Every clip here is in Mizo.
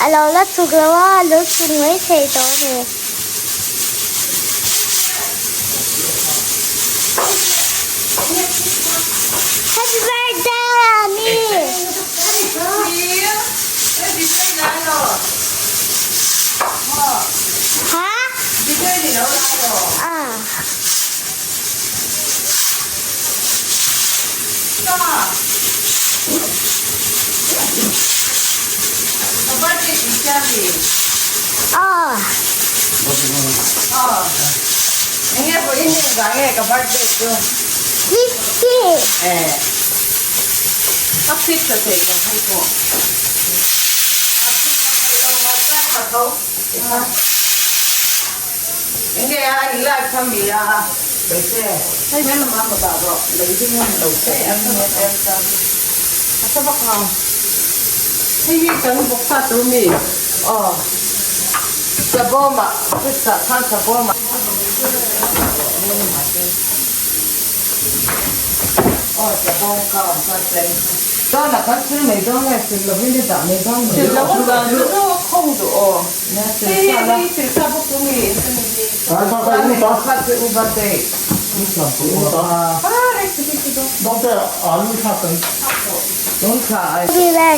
A lo la chhuk lo a, a lo chhuk mai thei tawh a ni. Happy birthday Ani! Ha? Ah.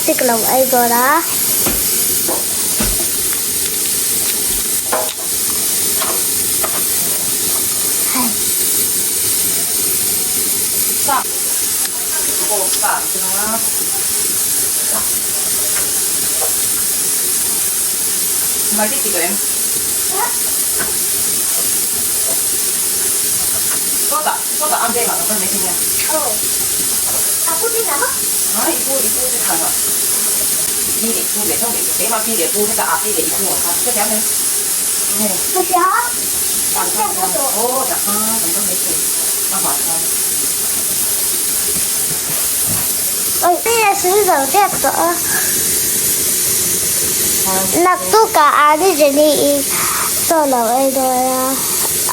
Stick lo ei dawn a. Naktukah Ani Jenny-i chaw lo ei dawn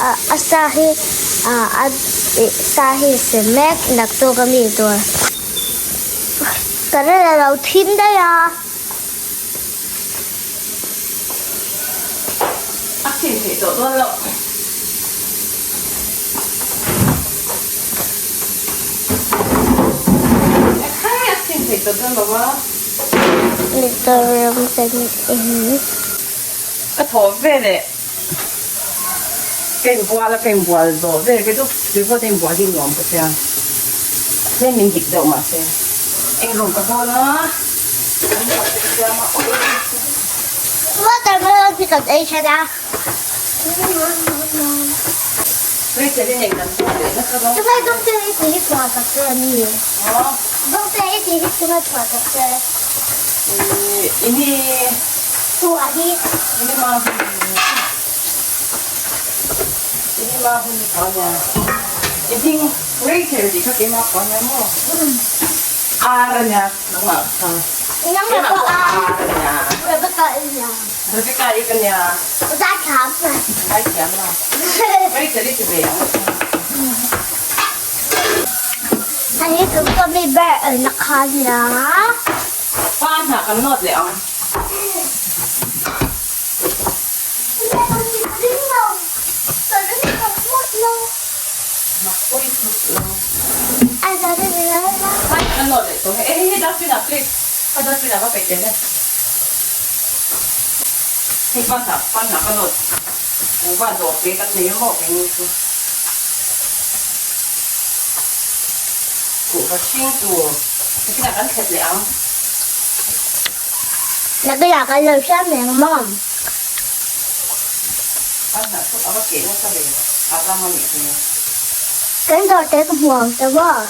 a, a sa hi a sa hi sem mek naktuk a mi tur. Ka rin a lo thim daih a. A chhin theih tawh dawn loh. Ekhai a chhin theih tawh dawn lo a. Ka thawh veleh ka inbual a, ka inbual zawh vel kei chu tui vawt a inbual hi nuam ka tia. Tlem min dik deuh mahse eng rawn ka bawl a. Watermelon hi kan ei than a. Tungai dawngte i tih hi chhuah tak che a ni. Dawngte i tih hi tungai chhuah tak che. Chhuah hi. Nangmah pawh a Rebecca i nia. Rebecca i ka nia. Zaithiam. Zaithiam la. Rachel i ti ve ang. Hei hi kan kawmi ber na kha nia. Pan hna kan nawt leh ang. Nakinah kan lo hriat mai ang maw? Kan dawr te ka hmu ang tawh maw?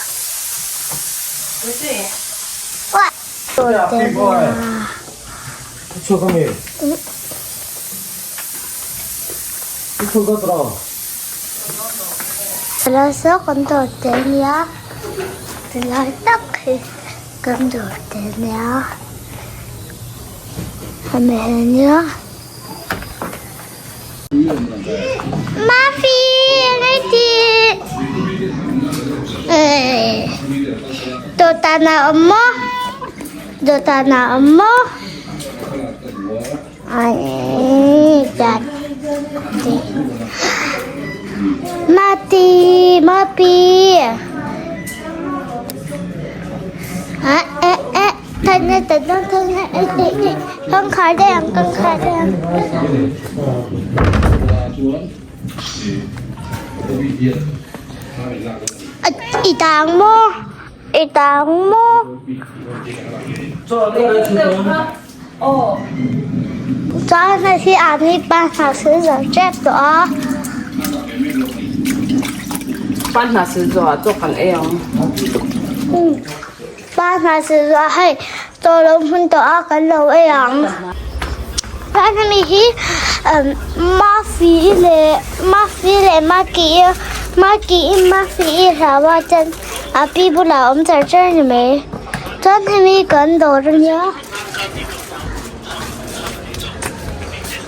Dawr te nia. Saw kan dawr te nia tilai tak hi kan dawr te nia hemi hi nia. Mafi engati dawhtan ah a awm maw dawhtan ah a awm maw. Mati Mapi kawngkhar daih ang kawngkhar daih ang. I tang maw i tang maw. Chuan hei hi an hi panhnah sil zo tep tawh a. Panhnah sil zawh ah chaw kan ei ang. Panhnah sil zawh ah hei chaw lo hmun tawh a kan lo ei ang. Chuan hemi hi Mafii leh Mafii leh Maki Maki Mafii hlau a chuan a pi bulah a awm char char a ni mai. Chuan hemi kan dawr a nia.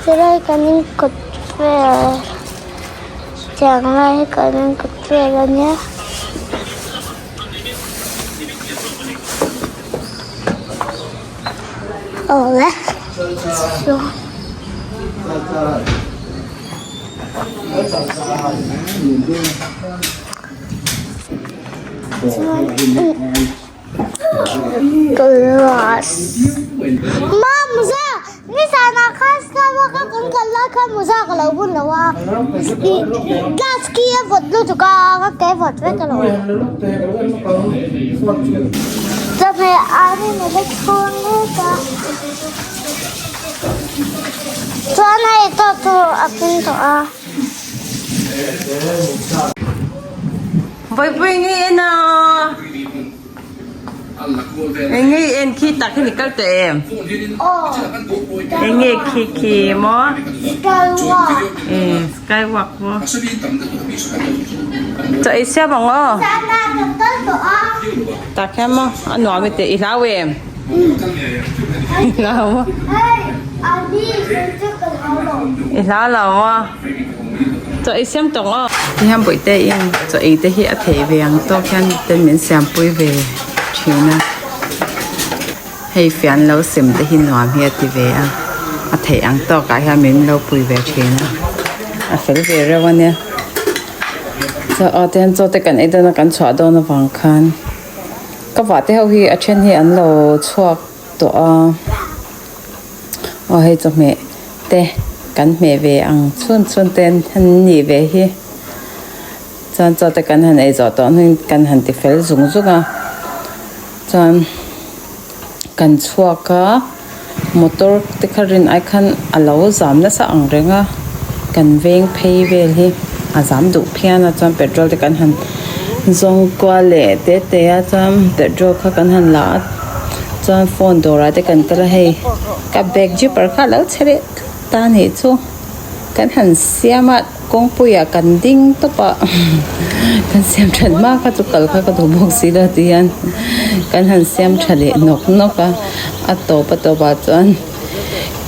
Helai kan in kawt vel tiang lai hi kan in kawt vel a nia. Awle chuan. Glass Ma muza nizan ah khan Starbucks a kan kal lai khan muza ka lo bun lo a glass khi a vawt lutuk a ka ke vawt vek alawm chawhmeh an in a la chhung mek a chuan hei tawh chu a ping tawh a. Vawipuii nge en a? Eng nge en khi tak hi ni kal teh em? Eng nge khi khi maw? E skywalk maw? Chaw ei siam ang aw. Tak hian maw a nuam i teh i hlau em? I hlau maw? I hlau lo maw? Chaw ei siam tawng aw. Tihian bawihte in chaw ei te hi a theih ve ang tawk hian ten min siam pui ve thin a. Hei fian lo sem te hi nuam hi a ti ve a. A theih ang tawk ah hian min lo pui ve thin a. A fel ve reuh a nia. Chaw aw tihian chaw te kan ei dawn a kan chhuah dawn avang khan ka vah te ho hi a then hi an lo chhuak tawh a. Aw hei chawhmeh te kan hmeh ve ang chhun chhun te an nih ve hi chuan chaw te kan han ei zawh tawh hnuin kan han ti fel zung zung a chuan kan chhuak a motor te kha rin ai khan a lo zam nasa ang reng a kan veng phei vel hi a zam duh phian a chuan petrol te kan han zawng kual leh te te a chuan petrol kha kan han la a. Chuan phone dawrah te kan kal a hei ka bag zipper kha a lo chhe leh thut ta a nih chu kan han siam a kawngpuiah kan ding tawp a kan siam that hma kha chu kal kha ka duh bawk si lo ti hian kan han siam tha leh nawk nawk a a tawp a tawp ah chuan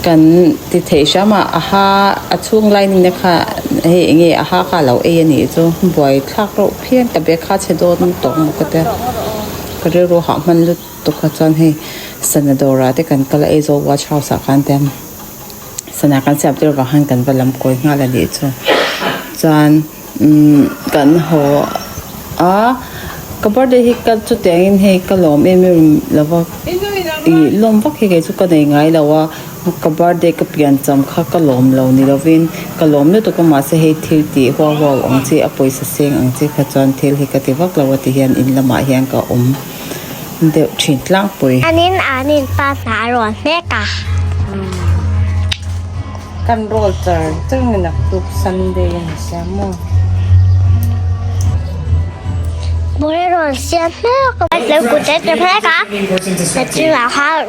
kan ti theih hram a a ha a chhung lining te kha hei eng nge a ha kha a lo ei a nih chu buai thlak reuh phian ka bag kha a chhe dawn tawh maw ka tia. Ka rilru hah hman lutuk kha chuan hei sana dawrah te kan kal a Aizawl watch house ah khan te sana kan siam tir vang khan kan va lam kawi nghal a nih chu chuan umm kan haw a ka birthday hi ka chutiang in hei ka lawm em em lo va ih lawm vak hi kei chu ka nei ngai lo a. Ka birthday ka pian cham kha ka lawm lo ni lovin ka lawm lutuk a mahse hei thil tih huau huau ang chi a pawisa seng ang chi kha chuan thil hi ka ti vak lo a ti hian in lamah hian ka awm deuh thin tlangpui. Anin anin pa hna a rawn hnek a. Kan roll char char nge naktuk Sunday a ni sia maw. Bawlhhlawh rawn siam hmek a. Lo kut a ta hmek a. Ka chungah khan.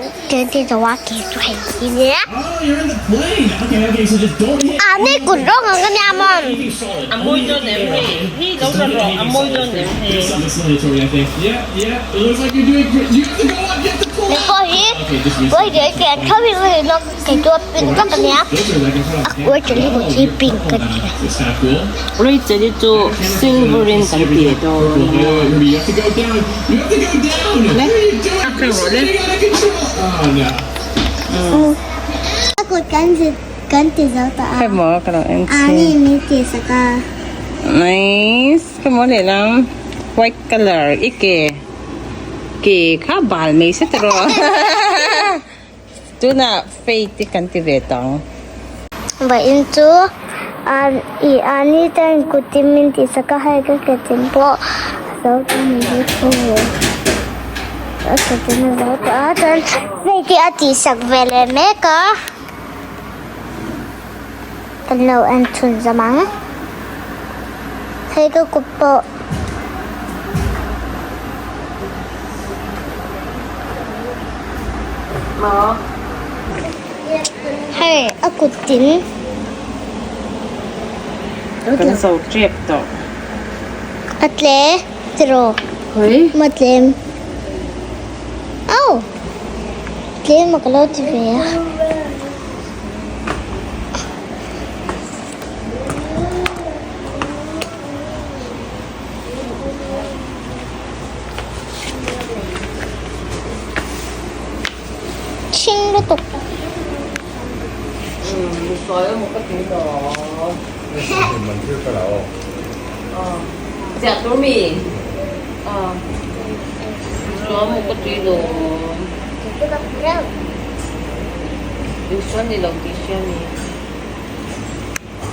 A ni kut rawng ang ka nia maw? Hei pawh hi vawi pian tho hi kei chu a pink vek a nia a kuai hi kut hi pink a nia. Rachel-i chu silver in kan ti dawn a. kut kan zit kan ti zo tawh a. Hei maw ka lo en chi. Ani min tih sak a. Nice. Hei maw lehlam white color i ke ke kha bal mai se tiraw. Tunah fade te kan ti ve tawh ang. Vawiin chu i ani ten kutin min tih sak a hei ka ketin pawh a zo tawh a ni hi thu a ketin a zo tawh a chuan fade hi a tih sak ve leh mek a kan lo en chhun zawm ang hei ka kut pawh. Hei a kut tin. Kan zo tep tawh. A tle tiraw. Hawi. Ma tlem. Au. Tlem a ka lo ti ve a. Chhing lutuk.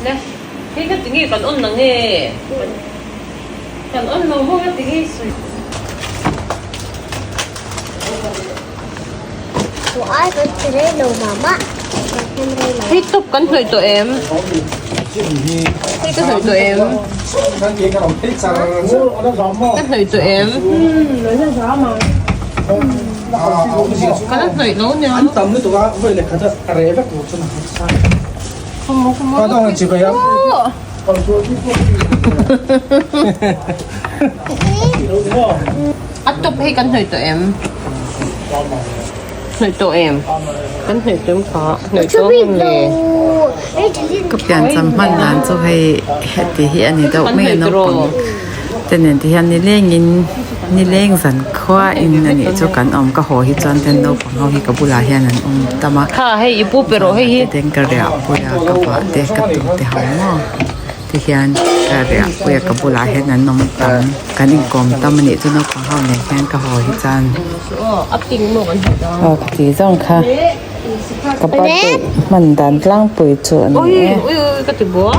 Le hei ka ti nge kan on na nge kan on lo maw ka ti nge sawi. Tawh ai kan ti rei lo mah mah kan hnem rei lo. Hei top kan hnawih tawh em? Hei ka hnawih tawh em? Ka hnawih tawh em? Ka la hnawih lo nia. A tawp hei kan hnawih tawh em? Hnawih tawh em? Kan hnawih tawh em kha? Hnawih tawh em le? Ka piancham hman dan chu hei heti hi a ni deuh mai a naupang te nen te hian nilengin nileng zan khua in a nih chu kan awm ka haw hi chuan ten naupang ho hi ka bulah hian an awm tam a. Kha hei i pu pe rawh hei hi. Ten ka riah pui a ka vah te ka tum te ho maw ti hian ka riah pui a ka bulah hian an awm tam kan inkawm tam a nih chu naupang ho nen hian ka haw hi chuan aw ka ti zawng kha ka birthday hman dan tlangpui chu a ni e. Ui ui ka ti bua.